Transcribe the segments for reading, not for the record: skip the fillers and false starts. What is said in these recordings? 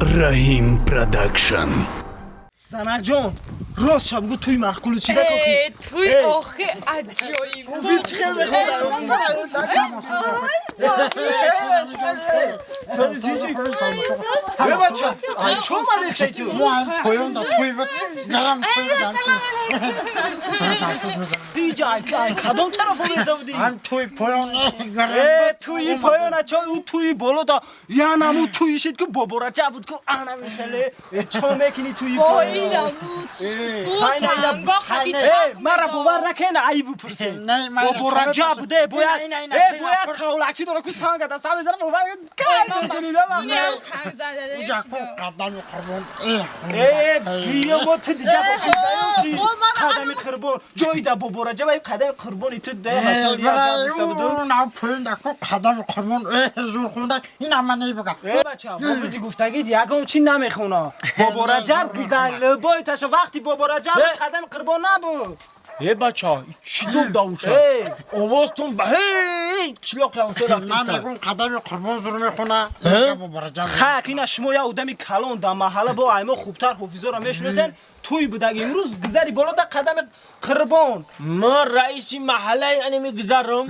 Раҳим Продакшн. Занакҷон, рост ша бугу, туй маъқулу чи да? Э, туй охи аҷоиб. Офис чӣ хел мехонад? Сози чичи? Е, бача, ай чо омадесай ту? Поён да туй буд, гарам туй буд. Иҷа ай кадом тараф омеда будӣ? Ҳам туй поён гарам. Э, туи поёна чо, ӯ туи боло да янаму туи шид, ку Бобораҷаб буд, ку анами хеле чо мекунӣ туи поён? Э, мара бовар накена, ай бупурсе. Бобораҷаб буде, бояд, э, бояд тавлакчӣ дора, ку санга да сам мезана, бовар кай мекунӣ да? Қадами Қурбон. Э, биё, мо ту дига ҳофиз Қадами Қурбон ҷои да Бобораҷаб, ай Қадами Қурбони ту да. Поён да ку Қадами Қурбон зур хунда, ин ҳама небуга. Э, бача, ҳофизи гуфтагид ягон чи намехона. Бобораҷаб гизалбой таша, вақти Бобораҷаб Қадами Қурбон набуд. Э, бача, чӣ дом давуша? Овозтон ба ҳей чилоқ ҳамсо. Ман мегӯм, Қадами Қурбон зур мехона, Бобораҷаб. Хак, ина шумо як одами калон дар маҳалла, бо аймо хубтар ҳофизоро мешиносен. Туй будаг имрӯз гузари боло да Қадами Қурбон. Ма раиси маҳаллаи анеми гузарам.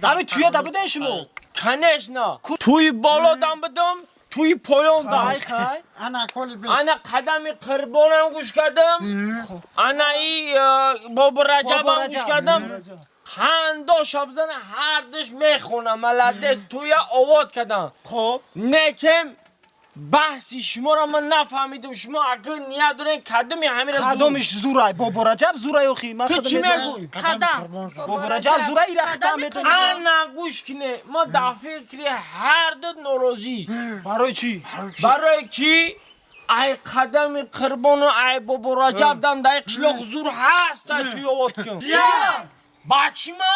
Ами туя да буден шумо? Конечно, туи боло дам будам, туи поён дам. Хай, хай. Ана коли бес. Ана Қадами Қурбонам гӯш кардам, ана и Бобораҷабам гӯш кардам. Хандо шабзана ҳардуш мехонам, молодец, туя овод кардам. Хоб. Некем баҳси шуморо ман нафаҳмидам. Шумо акл ният дорен, кадоми ҳамира? Кадомиш зурай? Бобораҷаб зурай охи. Ту чӣ мегӯй? Қадам. Бобораҷаб зурай, ирахта метонӣ. Ана гӯш кине, мо дар фикри ҳарду норозӣ. Барои чӣ? Барои ки ай Қадами Қурбону ай Бобораҷаб дам дар қишлоқ зур ҳаст, ай туй овод кун. Бачима?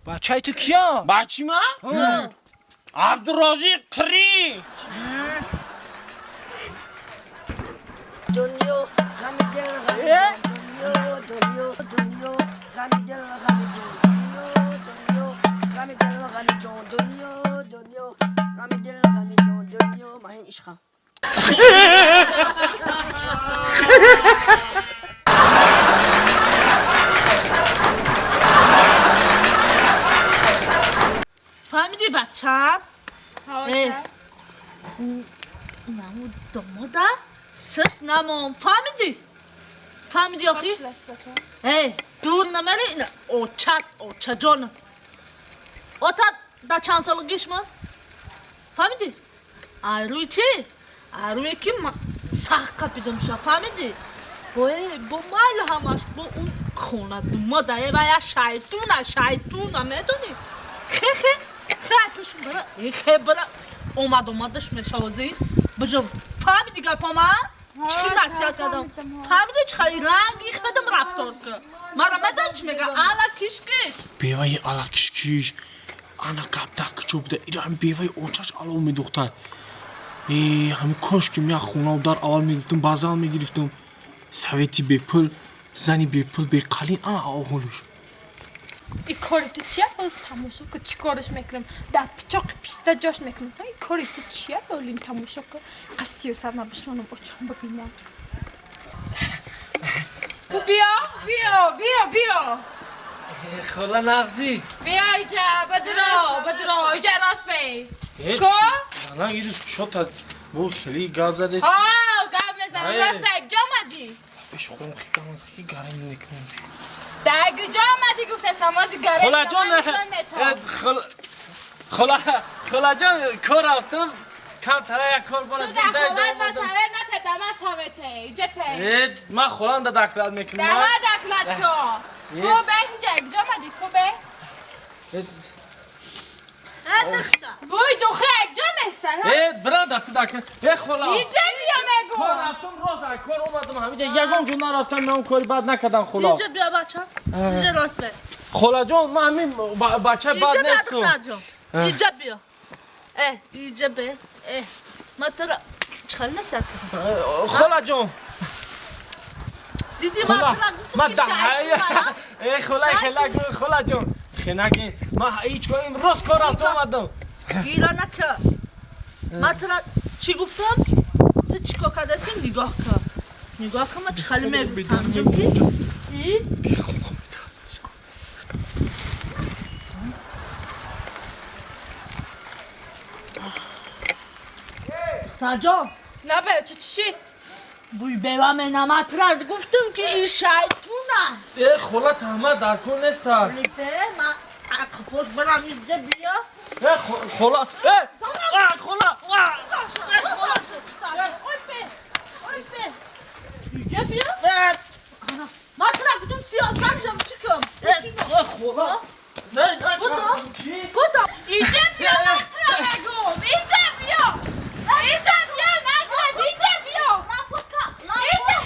Бачаи ту кия? Бачима Абдурозиқ қирӣ. Дунё ғами дил, ғами дунё, дунё, дунё ғами дил, ғами ҷон, дунё, дунё ғами дил, ғами ҷон, дунё, дунё ғами дил, ғами ҷон, дунё маҳин ишқам. Фаҳмидӣ, бачам? Наму домода сис намон, фаҳмидӣ? Фаҳмидӣ охи? Э, дур намери, ина очат, очаҷон. Отат да чанд солагиш мон? Фаҳмидӣ? Ай рӯи чӣ? Ай рӯе ки сахт қапидамша, фаҳмидӣ? Бо э, бо майли ҳамаш, бо ун хона думода, э, ва я шайтуна, шайтуна, медонӣ? Хе, хе, хе, ай пешум бара, э, хе, бара, омад, омадаш мешавозӣ. Бижам, фаҳмидӣ гапома? Чӣ насиҳат кардам? Фаҳмидӣ, чӣ хали ранги хадам рафтор ки? Мара медонӣ чӣ мега? Ала кишкиш. Беваи ала кишкиш, ана гапда кичо буда, ира ҳами беваи очаш алов медухтар. Э, ҳами кош ки як хонаву дар аввал мегирифтум, баъзан мегирифтум. Совети бепул, зани бепул, беқалин, ана оғолуш. И кори ту чия? Ҳоз тамошо ку, чӣ кораш мекунам, дар пичоқи писта ҷош мекунам. И кори ту чия? Олин тамошо ку, қа сиёсат ма бишмонам, очам бибинам. Ку биё, биё, биё, биё. Хола, нағзӣ? Биё иҷа, бадро, бадро, иҷа рост бей ко. Зана, ирӯз чота бо хеле гап задес. Гап мезанам, рост бей. Ҷо омадӣ? Бешхом хикамазхи гарем мекунам. Дар куҷо омадӣ гуфтасам, ози гарем. Холаҷон, хола, холаҷон, кор рафтам, камтара як кор бора. Ту дар холат ма совет нате, дама совете иҷа те. Ман холам да доклад мекунам. Дама доклад ко. Ку бе иҷа, куҷо омадӣ? Ку бе. Буй духе куҷо месан? Э, бранда, ту доклад. Э, хола. Иҷа биё мегу. Кор рафтам, роз кор омадам, ҳамиҷа ягон ҷо нарафтам, ман кори бад накардам, хола. Иҷа биё, бача. Иҷа рост бе. Холаҷон, ман ҳамин бача бад Иҷа биё, нестам. духтарҷон. Иҷа биё. Э, иҷа бе. Э, ма тура чӣ хел насиҳат кардам? Холаҷон. Дидӣ, ма тура гуфтам, ки шайтуна. Э, хола, хела, холаҷон. Хенаги, ман ҳеҷ кор, рост кор рафтам, омадам. Гира нака. Ман тура чӣ гуфтам? Ту чӣ кор кардаси? Нигоҳ кун. Нигоҳ кун, ман чӣ хеле месанҷам ки и Духтарҷон. Лабе, чӣ чӣ? Бӯй бева менамад, тура гуфтам ки ин шайтуна. Э, хола, таҳмат дар кор неста. Ман ақлхош барам инҷа биё. Э, хола, э, хола. Инҷа биё. Ман тура гуфтам сиёсат шам чӣ кам? Э, хола. Не, не, Буду. Инҷа биё, ман тура мегӯм. Инҷа биё. Инҷа биё, нагӯз, инҷа биё. Инҷа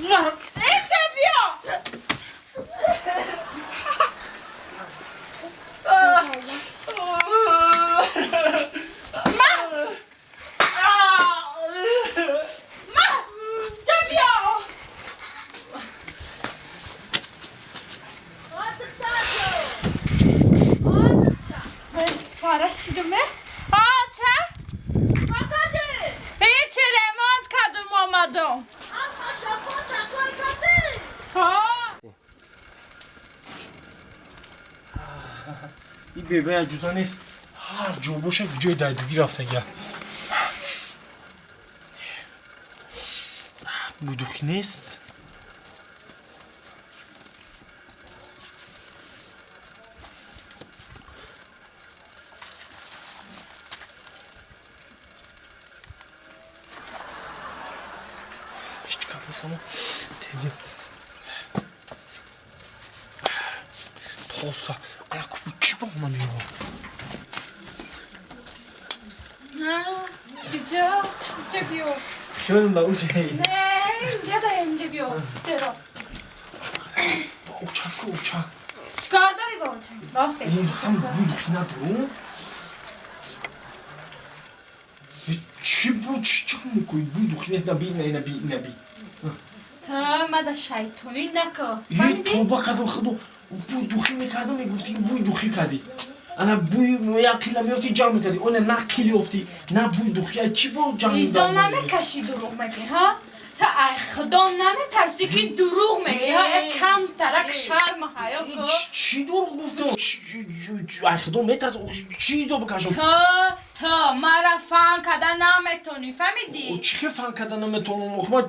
биё. Инҷа биё. Фара шидуме? Оча? Ҳечи ремонт кардум омадум. Ҳа. Ин бебая ҷуза нест. Ҳар ҷо боша, ҷои дайдугӣ рафтага. Будухӣ нест. Ҳеҷ гап нест, аммо теги. Тоса, ана купу чӣ ба она меёбад? Инҷа, инҷа биё. Хеле да уҷа. Не, инҷа да инҷа биё. Рост. Оча ку, оча. Чикор дорӣ бо оча? Рост бигӯ. Ин ҳам бӯй надорум. Чӣ бу чӣ чӣ мекунӣ? Бӯй духи нест, наби, не, наби, наби. Ту мада шайтонӣ накун. Э, тоба кардам, худо, бӯй духи мекардам, мегуфтӣ ки бӯй духи кардӣ. Ана бӯй як қила меёфтӣ, ҷамъ мекардӣ. Она на қил ёфтӣ, на бӯй духи. Ай чӣ бо ҷамъ Изо намекашӣ, дурӯғ мегӯӣ, ҳа? Ту ай худо наметарсӣ ки дурӯғ мегӯӣ, ҳа? Як камтарак шарму ҳаё кун. Чӣ дурӯғ гуфтам? Ай худо метарсам. Чӣ изо бикашам? Ту мара фан карда наметонӣ, фаҳмидӣ? Чӣ хел фан карда наметонам? Охи ман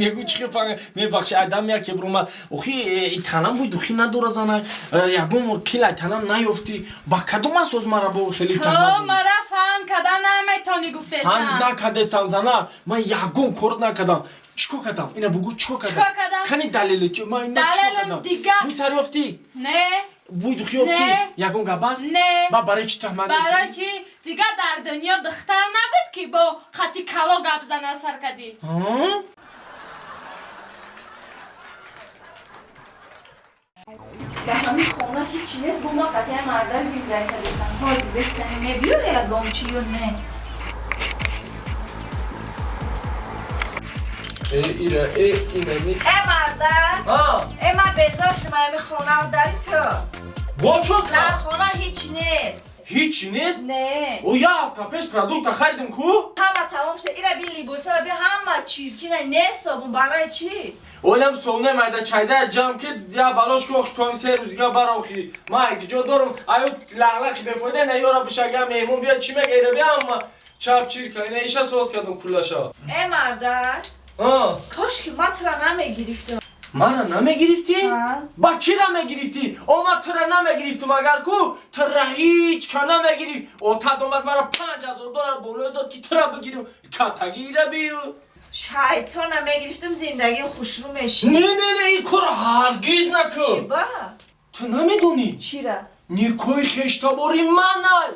мегӯ чӣ хел фан мебахши, айдам як кебр омад. Охи танам бӯй духи надора, зана. Ягон қил ай танам наёфтӣ. Ба кадом асос мара бо хеле Ту мара фан карда наметонӣ, гуфтестам. Фан накардестам, зана. Ман ягон кор накардам. Чӣ кор кардам? Ина бугӯ, чӣ кор кардам? Чӣ кор кардам? Кани далеле? Ман чӣ кор Далелам кардам? дига. Бӯй сар ёфтӣ? Не. Бӯй духи ёфтӣ? Не. Ягон гап аст? Не. Ба барои чӣ таҳмат? Барои чӣ? Дига дар дунё духтар набуд ки бо хати кало гап зана сар кардӣ. Ҳа? Дар ҳамин хона ҳичи нест, бо ма қатъиян мардар зиндагӣ кардастам. Ҳозир бес кани мебиёре ягон чи ё не? Э, ира, э, ина ми. Э, мардар. Ҳа. Э, ман безор шудам ҳамин хона дари ту. Бо чӣ? Дар хона ҳеҷ нест. Ҳичи нест? Не. О, як ҳафта пеш продукта харидем ку? Ҳама тамом шуда. Ира би, либосара би, ҳама чиркина, нест собун, барои чӣ? Олам совне майда чайда ҷамъ ки я балош ку, охи туам се рӯзига барохи. Ман ҷо дорум, аю лағлақи бефоида на ёра бишага, меҳмон биё, чӣ мега, ира биям чап чирка, ина иша соз кардам куллаша. Э, мардар. Ҳа. Кош ки ман тура намегирифтам. Мара намегирифтӣ? Ҳа. Ба кира мегирифтӣ? О, ман тура намегирифтум, агар ку тура ҳеҷ ка намегирифт. Отат омад, мара 5000 доллар болоя дод ки тура бигирим. Катаги ира бию. Шайтона мегирифтам, зиндагим хушрӯ мешид. Не, не, не, ин кора ҳаргиз Чӣ накун. ба? Ту намедонӣ? Чира? Никоҳи хештабори манай.